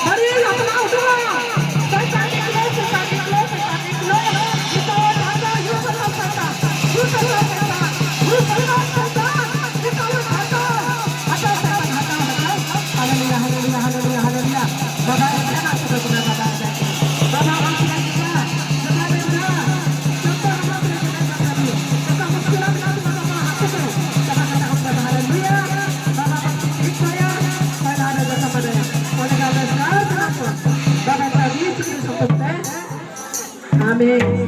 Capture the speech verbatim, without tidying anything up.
ᱵᱟᱹᱲᱤᱡ ᱦᱟᱯᱱᱟ ᱩᱰᱩᱠᱟ᱾ ᱥᱚᱭᱛᱟᱱ ᱱᱤᱠᱞᱳ, ᱥᱚᱭᱛᱟᱱ ᱱᱤᱠᱞᱳ, ᱥᱚᱭᱛᱟᱱ ᱱᱤᱠᱞᱳ᱾ ᱱᱤᱛᱚᱜ ᱡᱟᱦᱟᱸ ᱫᱚ ᱦᱤᱡᱩᱜ ᱠᱟᱱᱟ ᱥᱚᱭᱛᱟᱱ, ᱦᱤᱡᱩᱜ ᱠᱟᱱᱟ ᱥᱚᱭᱛᱟᱱ, ᱦᱤᱡᱩᱜ ᱠᱟᱱᱟ ᱥᱚᱭᱛᱟᱱ, ᱱᱤᱛᱚᱜ ᱦᱟᱴᱟᱣ, ᱦᱟᱴᱟᱣ ᱥᱚᱭᱛᱟᱱ, ᱦᱟᱴᱟᱣ, ᱦᱟᱴᱟᱣ᱾ ᱦᱟᱞᱮᱞᱩᱭᱟ, ᱦᱟᱞᱮᱞᱩᱭᱟ, ᱦᱟᱞᱮᱞᱩᱭᱟ, ᱦᱟᱞᱮᱞᱩᱭᱟ᱾ ᱵᱟᱵᱟ ᱮᱢ ᱠᱟᱱᱟ ᱥᱩᱫᱷᱩ ᱠᱚ ᱵᱟᱵᱟ ᱮᱢ ᱠᱟᱱᱟ᱾ ᱵᱟᱵᱟ ᱮᱢ ᱠᱟᱱᱟ, ᱵᱟᱵᱟ ᱮᱢ ᱠᱟᱱᱟ᱾ ᱡᱚᱛᱚ ᱦᱚᱲ ᱠᱚ ᱡᱚᱛᱚ ᱠᱟᱹᱢᱤ, ᱡᱚᱛᱚ ᱢᱩᱥᱠᱤᱞᱟᱛ ᱢᱮᱱᱟᱜ ᱛᱟᱵᱚᱱᱟ, ᱦᱟᱹᱠᱩ ᱠᱚ ᱪᱟᱵᱟ ᱠᱟᱱᱟ, ᱦᱟᱞᱮᱞᱩᱭᱟ᱾ ᱵᱟᱵᱟ ᱵᱚᱱ ᱴᱷᱤᱠ ᱠᱚᱭᱟ, ᱯᱟᱭᱞᱟ ᱨᱮ ᱫᱚ ᱥᱟᱢᱟᱱᱮ᱾ ᱚᱸᱰᱮ ᱜᱮ ᱟᱞᱮ ᱥᱟᱨ ᱠᱟᱱᱟ ᱠᱚ᱾ ᱵᱟᱵᱟ ᱛᱟᱵᱤ ᱪᱤᱠᱤ ᱥᱚᱯᱚᱛ ᱛᱮ᱾ ᱟᱢᱮᱱ᱾